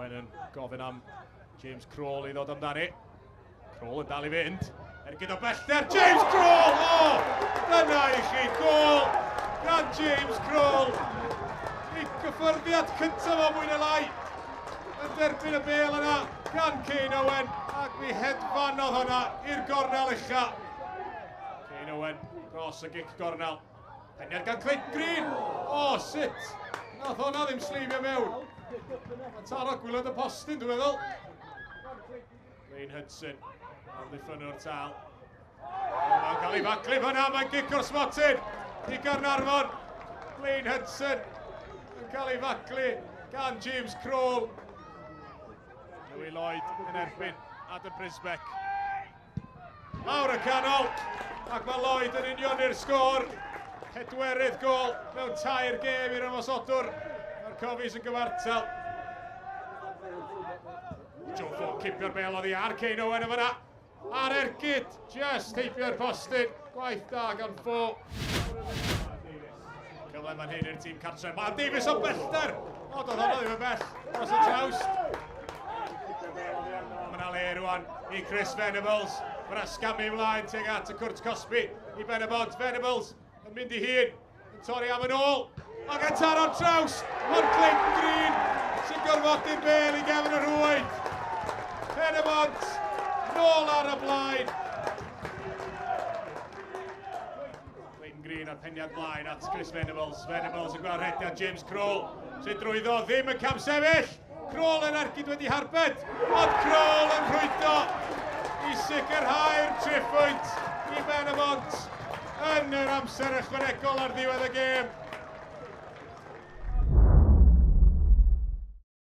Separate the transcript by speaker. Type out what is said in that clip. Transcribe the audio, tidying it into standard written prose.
Speaker 1: Owen yn gofyn am James Kroll i ddod amdani. Kroll yn dal i fynd. Ergyd o bellter, James Kroll! O! Dyna i chi, gol gan James Kroll. Ei gyffyrddiad cyntaf o mwy na lai. Yn derbyn y bel yna gan Kane Owen ac mi hedfanodd hwnna i'r gornel ucha. Kane Owen dros y gic gornel. Peniad gan Clayton Green! O, sut? Nath hwnna ddim sleifio mewn. Mae'n taro gwylod y postyn, dwi'n meddwl. Lane Hudson, amddiffynnwr tal. Mae'n cael ei faglu fyna, mae'n gic o'r smotyn i Gaernarfon. Lane Hudson yn cael ei faglu gan James Kroll. Louis Lloyd yn erbyn Adam Brisbeck. Lawr y canol, ac mae Lloyd yn unioni'r sgôr. Pedwerydd gol mewn tair gêm i'r ymosodwr. Mae'r Cofis yn gyfartal. Joe Ford cipio'r bel oddi ar Kane Owen yn fyna. Ar ergyd, just heibio'r postyn. Gwaith da gan Fo. Cyfle fan hyn i'r tîm cartref. Mae Davies o bellter! O, doedd hwnna ddim yn bell dros y trawst. Mae yna le rwan i Chris Venables. Mae yna sgamu ymlaen tuag at y cwrt cosbi i Ben y Bont. Venables yn mynd i hun, yn torri am yn ôl. Ac yn taro'r traws, ond Clayton Green sy'n gorfodi'r bel i gefn y rhwyd. Pen y Bont, nôl ar y blaen. Clayton Green a'r peniad blaen at Chris Venables. Venables yn gweld rhediad James Kroll sy'n drwyddo ddim yn camsefyll. Kroll yn ergyd wedi harbed, ond Kroll yn rhwydo i sicrhau'r triphwynt i Ben y Bont yn yr amser ychwanegol ar ddiwedd y gêm.